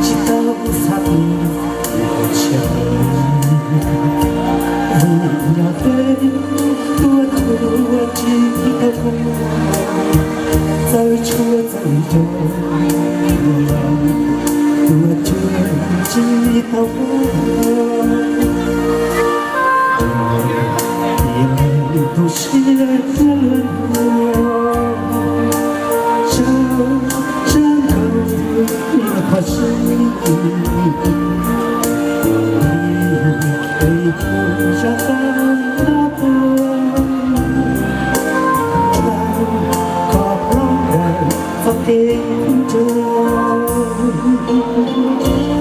Tsis tau xav tias ua tshiab, vim nyob deb tuaj tuaj tsis tau, txawj tshuaj txawj nrog, tuaj tuaj tsis tau, ib leeg tu siab luag luag. Sawv sawv nkaus ib qho sib hlub, sawv sawv nkaus ib qho sib hlub.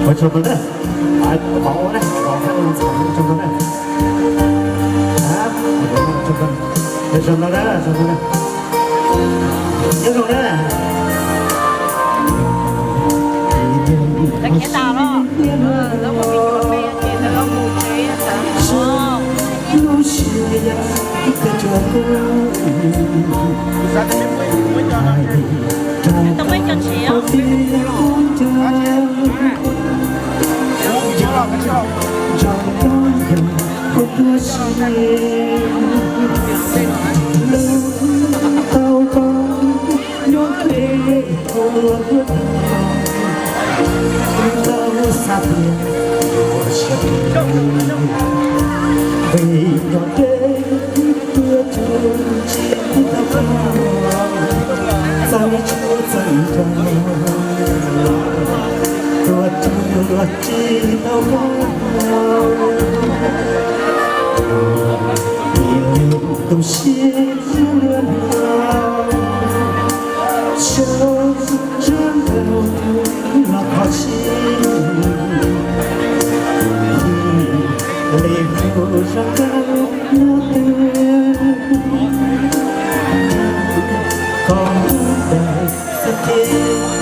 Ua tsaug ntau na, qhov ua na, qhov ua na, ua tsaug ntau na. Ua tsaug ntau na, ua tsaug ntau na. Nyob zoo na. Tu siab luag luag, sawv sawv nkaus los kho siab, li hlub sawv nkaus nyob twg, kom hlub ntawm txoj kev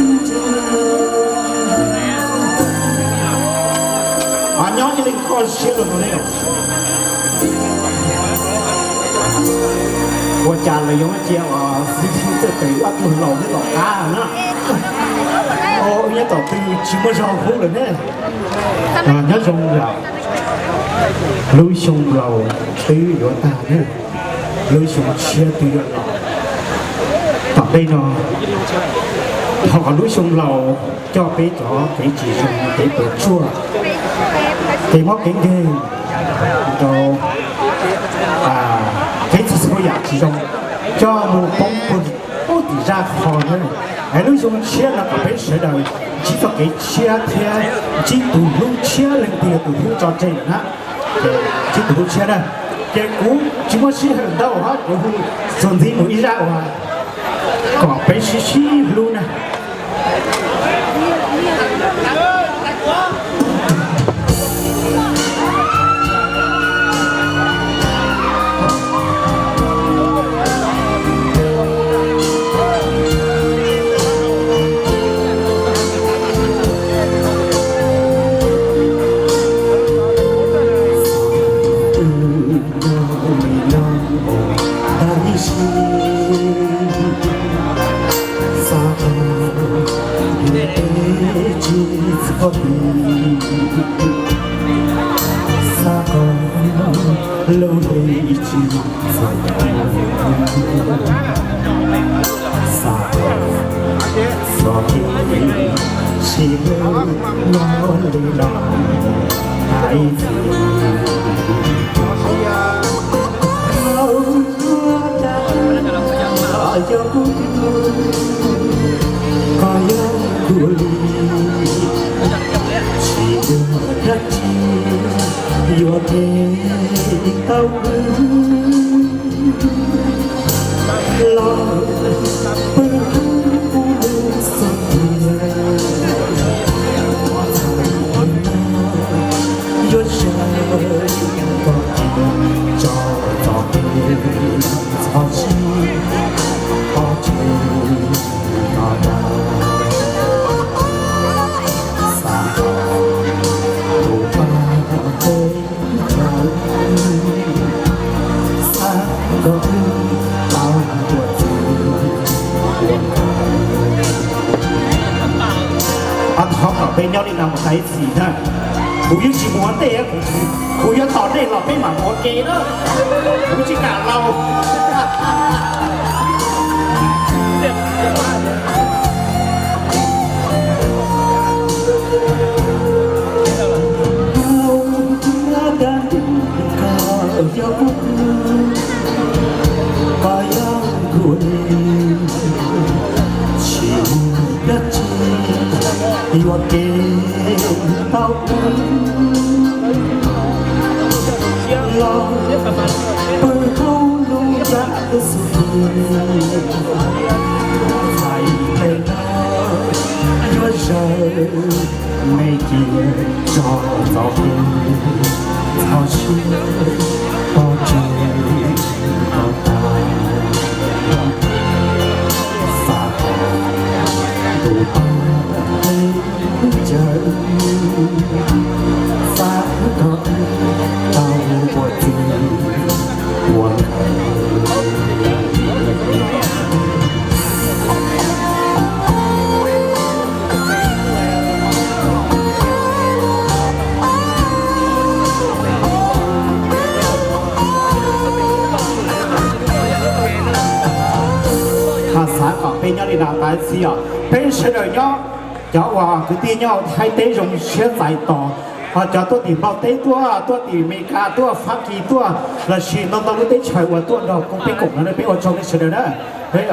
ntseeg. Nyob cia li kho siab los no ne. Ua cas lawv yuav cia xib hwb txawj tes ob tug laus nyob tom qab na? Nyob tom twg tsis muaj zog hlub lawm ne. Nyob zoo lawm, lub xyoo laus twb yuav tag ne, lub xyoo tshiab twb yuav los. Tom ntej no, thov kom lub xyoo laus coj peb cov kev tsis zoo, kev puas tsuaj, kev mob kev nkeeg, rau kev txhua txhua yam tsis zoo coj mus poob puag tim zaj qhov na. Es lub xyoo tshiab no kom peb sawv daws ntsib txoj kev tshiab thiab ntsib tus hlub tshiab leej twg yog tus hlub tso tseg na. Ntsib tus hlub tshiab na. Ces kuv tsis muaj sij hawm ntau hos kuv hu txuas ntxiv mus ib zaj uas kom peb sib sib hlub na. Xav kom lub hli tsis txawv, xav kom txoj kev sib hlub nyob li no hais txwv. Yog kuv, koj yog kuv li, tsis muaj dab tsi yuav them tau kuv los pw kuv lub xub ntiag. Tais Xis na, kuv yeej tsis mus ua ntej, kuv yuav tos nej los peb mam ua ke na, kuv tsis kam laus. Tsis muaj dab tsi yuam kev tau ua los pw hauv lub nram xub ntiag, txhais tes no yuav zawm, me cia tso txo pw, txhob siab pov tseg tau tas, xav tau tus pab ntawd, xav kom tau ua txiv ua nkawm. Ho xav kom peb nyob li no tais Xis os, peb sawv daws nyob, cov uas kwv tij nyob Thaib teb zoo siab txais tos, ho cov tuaj tim Nplog teb tuaj, tuaj tim Amelikas tuaj, Fab Kis tuaj, lossis ntau ntau lub teb chaws uas tuaj nrog kuv peb koom no, peb ua tsaug nej sawv daws na. Peb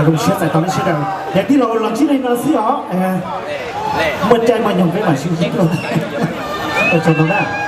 zoo siab txais tos nej sawv daws. Yog tij laug los ntsib li no xwb os, muaj caij muaj nyoog peb mam sib ntsib dua. Ua tsaug ntau na.